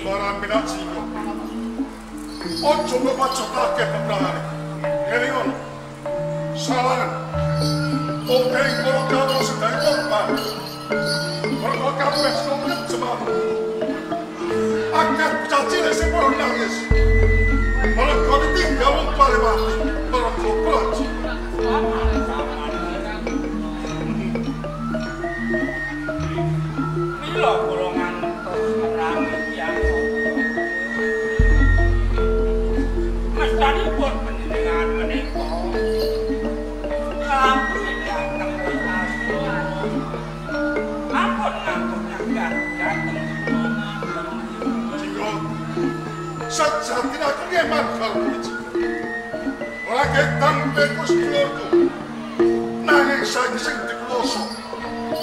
Sembarang minak jinggo. Ojo mbok pacokake peperangane. Ngene ngono. Salangan. Oke para kawula sing dadi korban. Mergo kabeh sing kejem. Akeh bocah cilik sing padha nangis. Mergo ditinggal wong tuane mati. Mergo praji. Mila kula ngantos merangi tiyang mestanipun panjenengan menika nglampuri dhateng Asura. Ampun ngantos nyanggah dhateng Jinggo. Sejatine aku ngeman karo kowe Jinggo. Ora ketan pekus dulurku. Nanging saiki sing dikuwasa.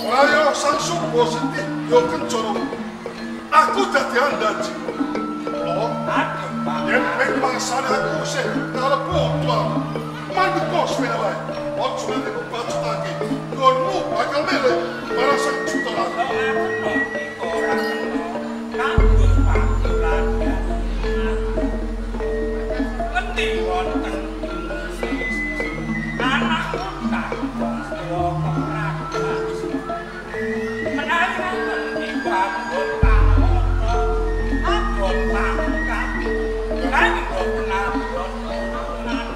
Ora yo sang Subo Siti yo Kencana. Aku dadi andha Jinggo. Lho, yen ping pangsane aku isih kalebu wong tuamu. Mandeka sepena wae. Aja nganti mbacutake. Nggonmu bakal milih marang sang Jutara. Ora kena kanggo patulan. Ngendi wonten anak utang wong tuwa keprajan. Menawi wonten dibanggun pamono, abot pangkat. Nanging boten abot turunan.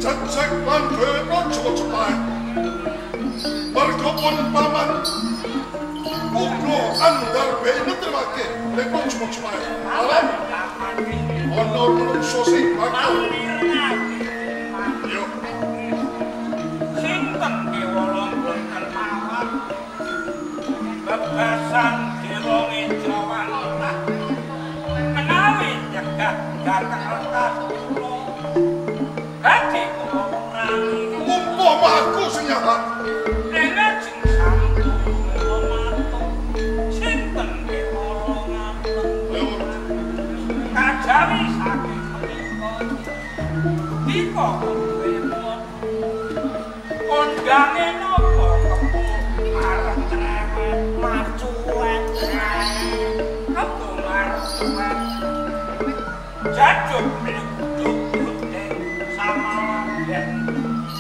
Jejeg lan dhewe praja Majapahit. Merga pun paman uga andarbe netrebake ning praja Majapahit. Alam ana manungsa sing bakal yo sinten kewala boten mawon bebasan dewa ngejawantah menawi nyegah dhateng retas kula badhe kula perangi umpama aku sing nyahat ning ajeng sampun kula matur sinten kewala ngaten kajawi saking menika dika kondange napa kepo marang cerewet marcuwet kepo marcuwet jajuk mlekuduk ing samaladen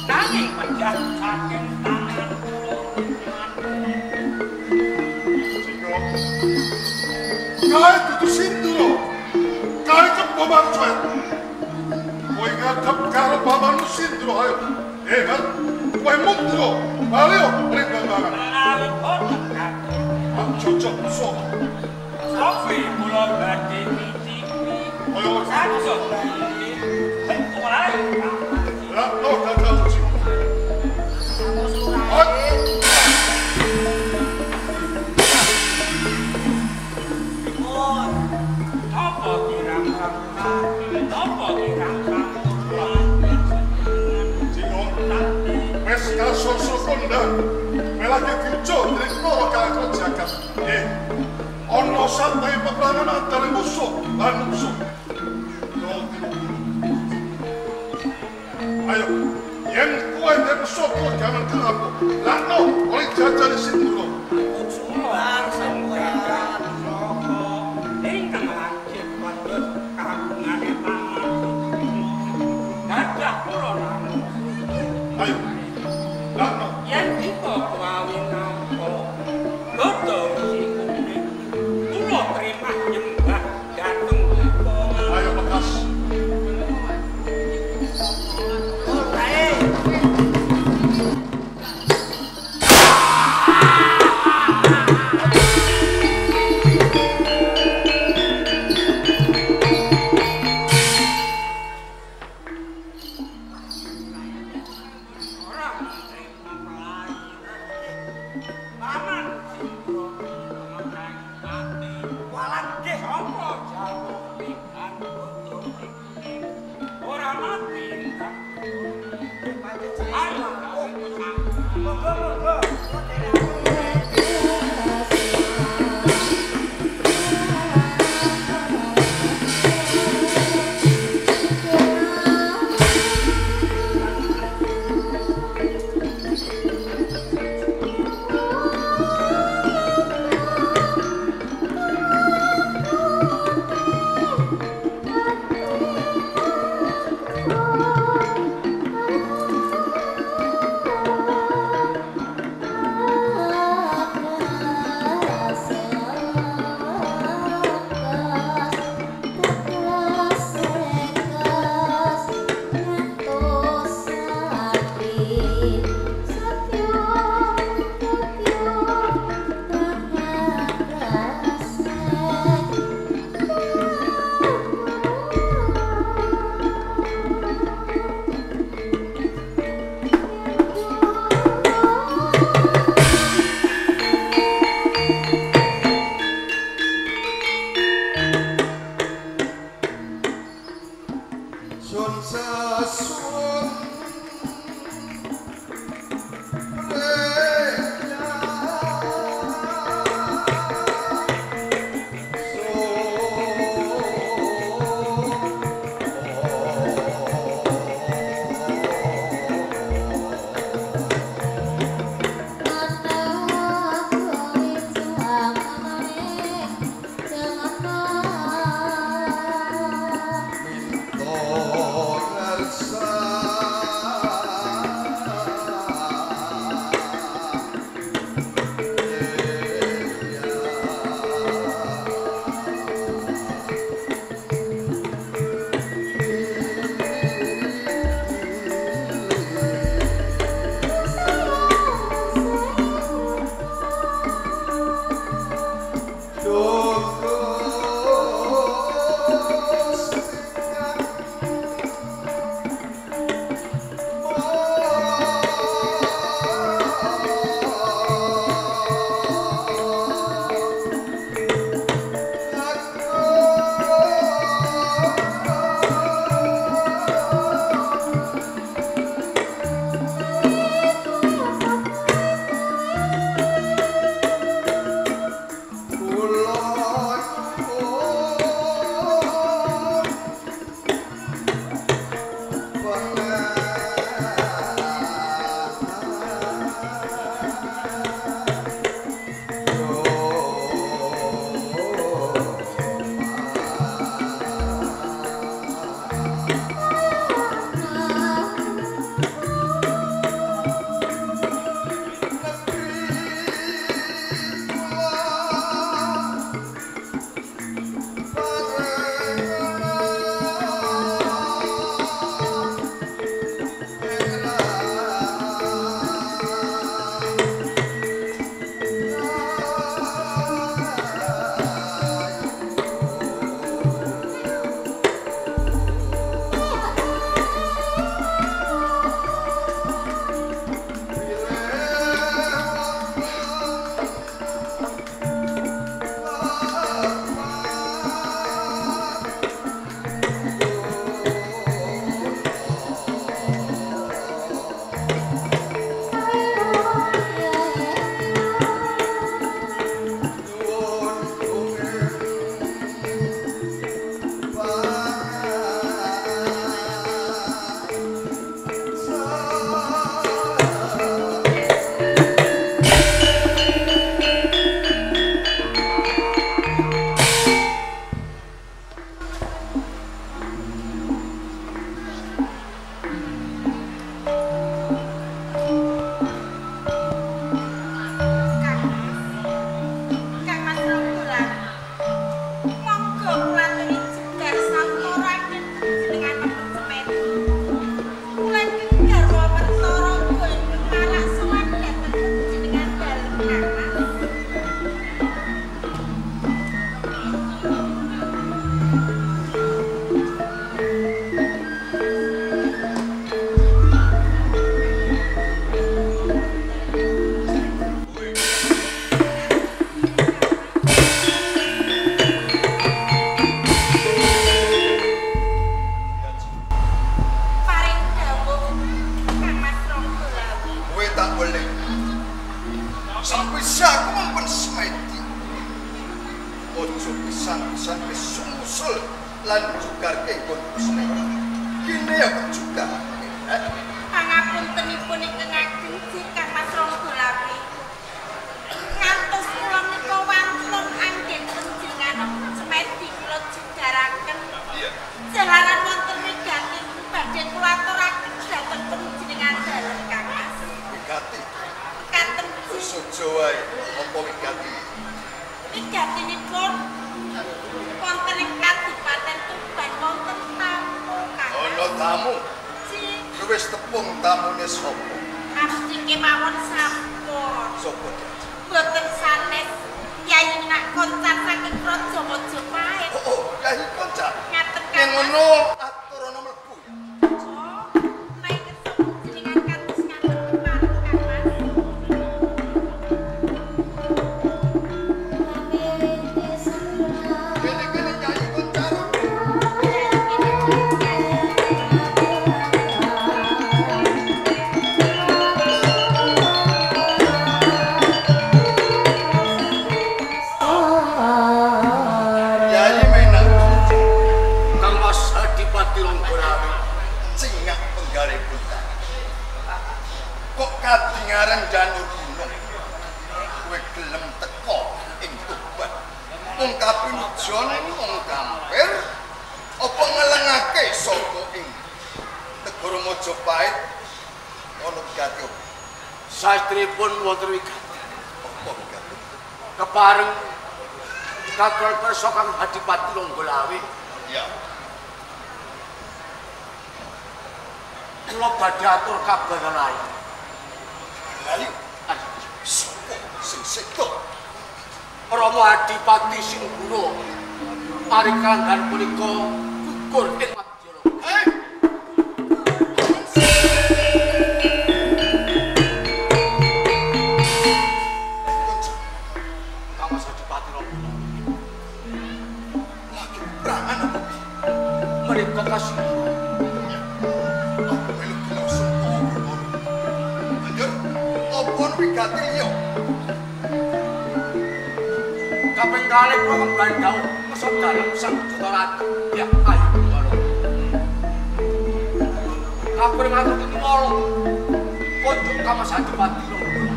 nanging pejah saking tangan kula Jinggo. Kae dudu Sindura. Kae kepo marcuwet. Kowe ngadep karo pamanmu Sindura ayo. Hebat. Kowe mundura. Bali ring Blambangan. Menawi boten katur Aja musuh. Sofi kula badhe micipi Ayo saja bentuk lain. Lah no gagal Jinggo. Napa kirang napa kirang Jinggo. Wes kasoso kondang. Melake diucul dening para kakon jagat. Ana santai peperangan antara musuh lan musuh. Yo tiru. Ayo, yen kowe ndek pesaka jangan kelapo. Lakno oleh jajane Sindura. Kula sampeyan saka ingkang wajib kados kagungane paman. Gadah kula namung. Ayo. Lakno yen dika kuwi nampa godha wisi kuning kula trimah nyembah dhateng dika. Ayo bekas. Ora trima paman Sindura memenang ati walangke sapa jaluk pikan godha kuning ora mati ingkang ayo monggo-monggo. Sastripun wonten wigati. Apa wigati? Kepareng katur kersa Kang Adipati Ronggolawe. Iya. Kula badhe atur kabar lain. Layu. Sapa sing sedo? Rama Adipati Singgura paring kanggan punika gugur ing Madyaloka. Kaping kalih kula ngemban dhawuh kersa dalem Sang Duta Ratu Dyah Ayu Kuntala. Kaping ngatur niwala kunjuk Kang Mas Adipati Ronggolawe.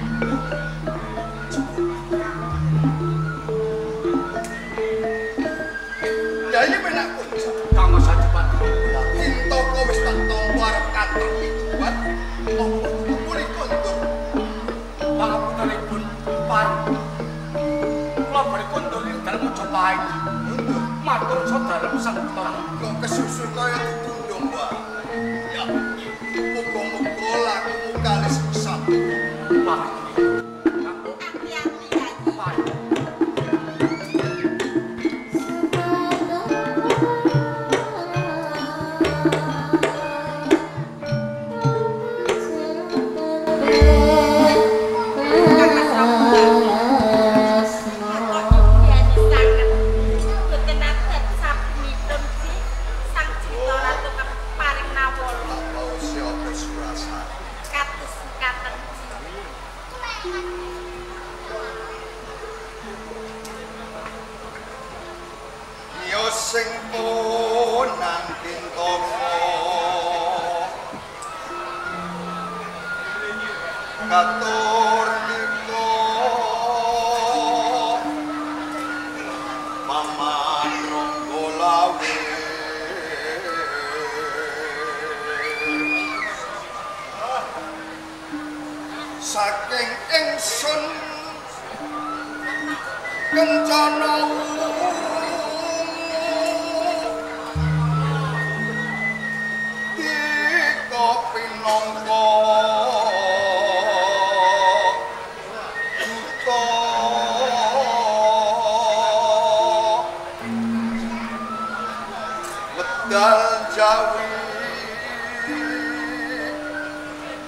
Yayi penak kunjuk Kang Mas Adipati Ronggolawe. Kintaka wis tak tampa arep katon pituwan apa dipuli kondur. Pangapuntenipun pareng kula badhe kondur ing dalem Majapahit. Matur sadalem Sang Duta Ratu. Kok kesusu kaya ditundung wae. Ya, muga-muga lakumu kalis satu. Saking ingsun kencana wungu dika pinangka duta Medal Jawi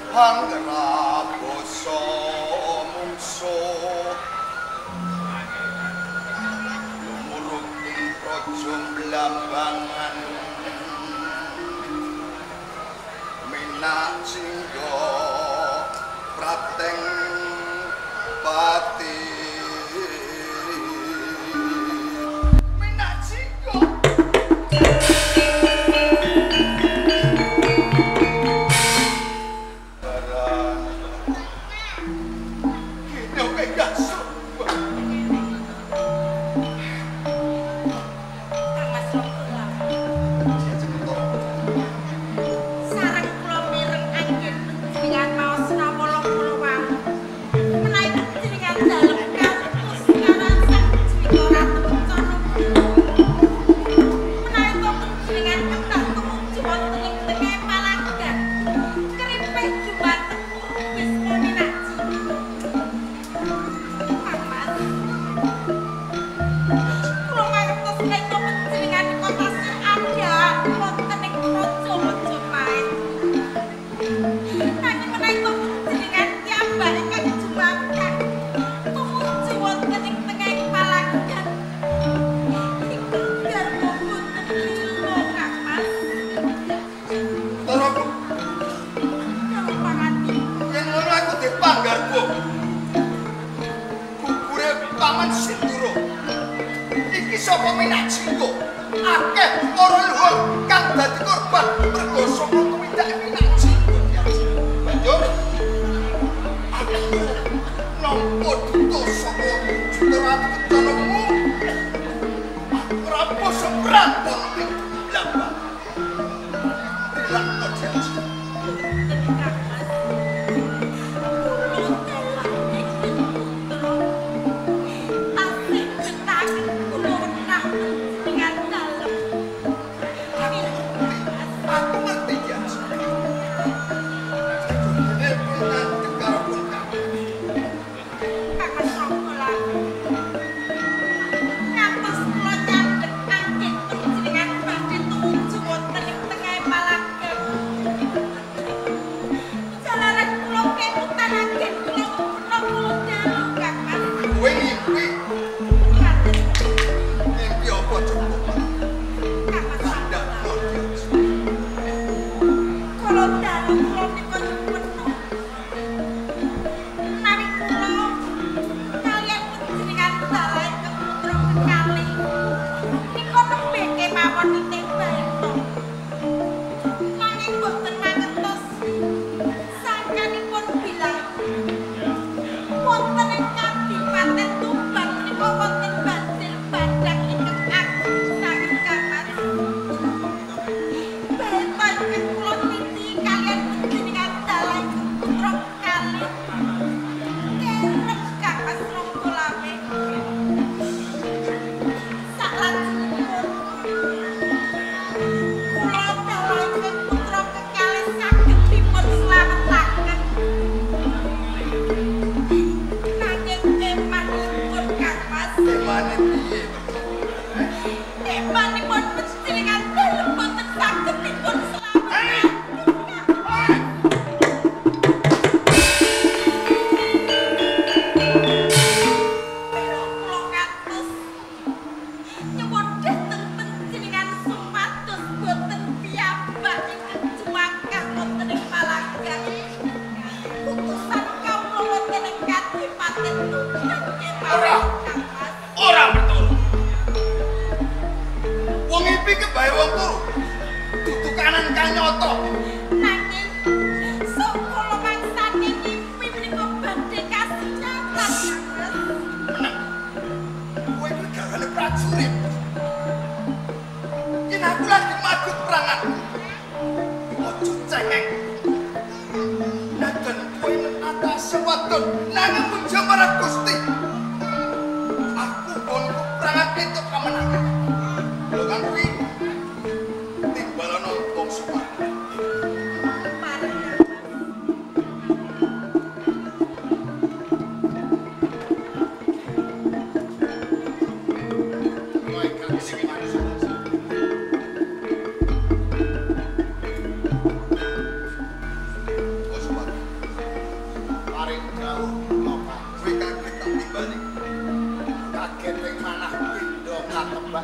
Hangra basa mungsuh lumuruk ing praja Blambangan Minak Jingga Prateng Pati Minak Jingga.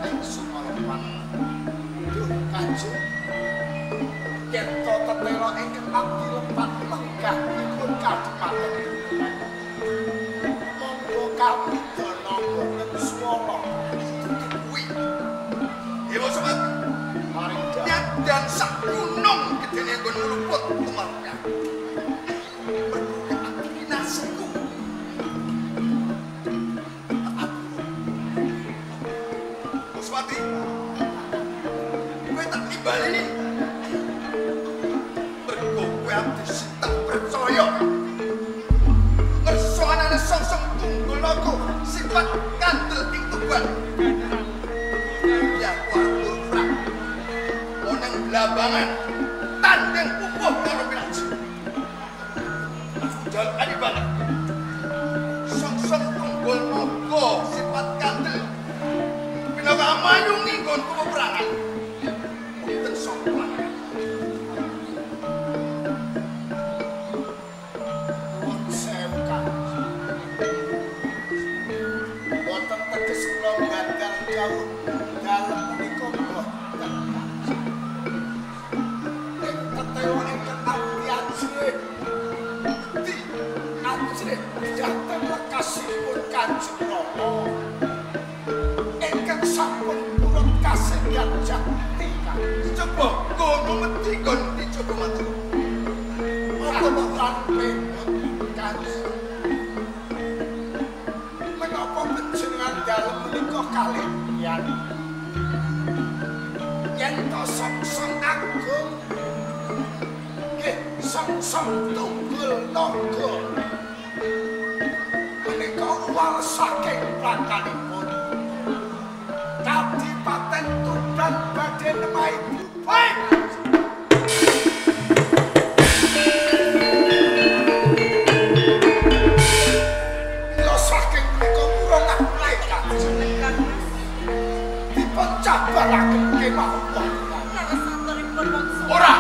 ing sumalepan. Duh Kanjeng, yen to tetela ingkang abdi lepat lenggah dipun kadipaten Tuban. Monggo kapidana boten swara. Dudu kuwi. Dewa Semati. Maring nyadan sak gunung gedene nggon ngluput lumampah. Mergo abdi nasiku. Boswati, kowe tak timbali. Mergo kowe abdi sing tak percaya. Ngersa anane songsong tunggul naga sifat kandel ing Tuban. Ya aku atur perang. Oneng Blambangan tanding pupuh karo Pinaji. Aku jaluk ani banget. Songsong tunggul naga sifat kandel pinaka amayungi nggonku peperangan. Wonten sapa lanangan. Nuwun sewu Kanjeng. Boten teges kula ngandhar dawuh dalem punika boten Kanjeng. Ing tetela ingkang abdi ajrih Di ajrih dhateng lekasipun Kanjeng Rama ingkang sampun purun kasenggan jakti Kanjeng. Coba kono mesti kon dicoba mati. Apa lan pemut Kanjeng. Menapa panjenengan dalem menika kalih tiyang? Yen to songsong agung nggih songsong tunggul naga menika uwal saking plakanipun Kadipaten Tuban badhe nemahi bubar. Mila saking menika murungaken Kanjeng. Dipun cabaraken kemawon. Ora.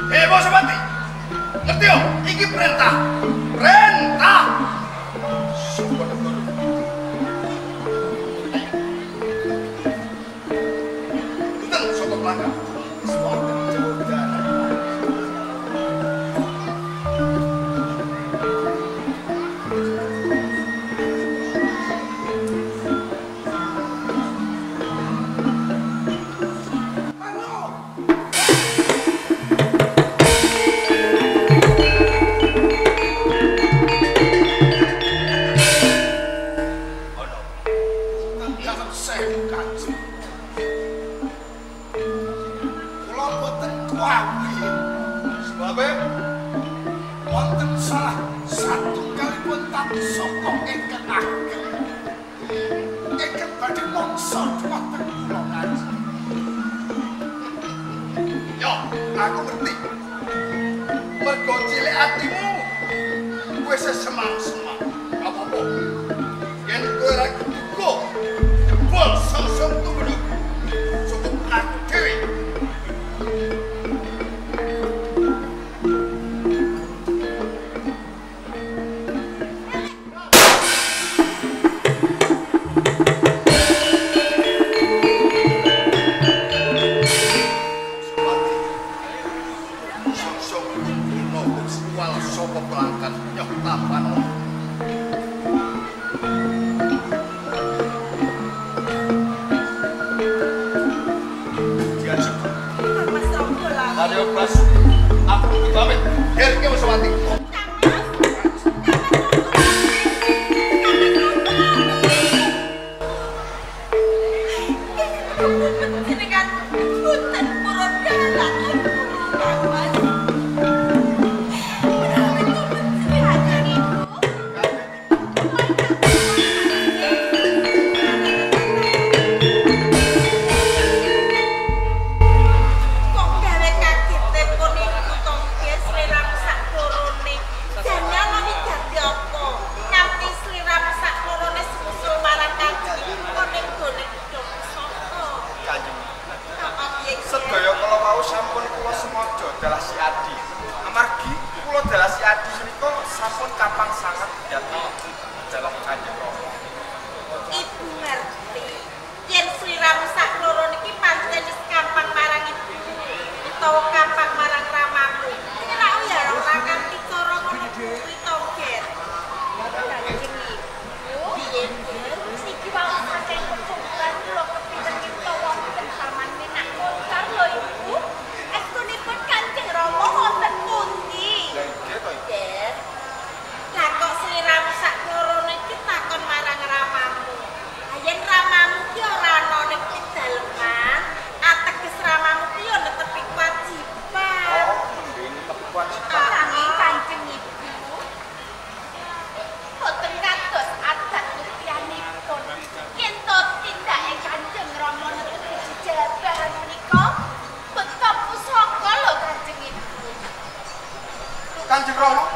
Dewa Semati. Ngerti yo, iki perintah. Perintah. Sapa negara. Punten sapa pelanggan. Wis wonten jauh dalan. Halo. Ono. Dalem sewu Kanjeng. Kula boten kuwawi Sebabe wonten salah satunggalipun taksaka ingkang ageng ingkang badhe mangsa dhumateng kula Kanjeng. Yo, aku ngerti. Mergo cilik atimu kowe sesemang-semang. Apa-apa. Yen kowe ora keduga jebol songsong tunggul. Cukup aku dhewe. Sepati. Songsong tunggul naga wal sapa pelanggan nyoh tapan. Diajeng. Ayo Bas, aku kudu pamit. Gerke wis mati. Kok gawe kaget telepon iku to piye sliramu sak lorone. Jane ana iki dadi apa? Nganti sliramu sak lorone sumusul marang Kanjeng iku kok ning gone kidung pusaka. Kanjeng. Kanjeng Rama.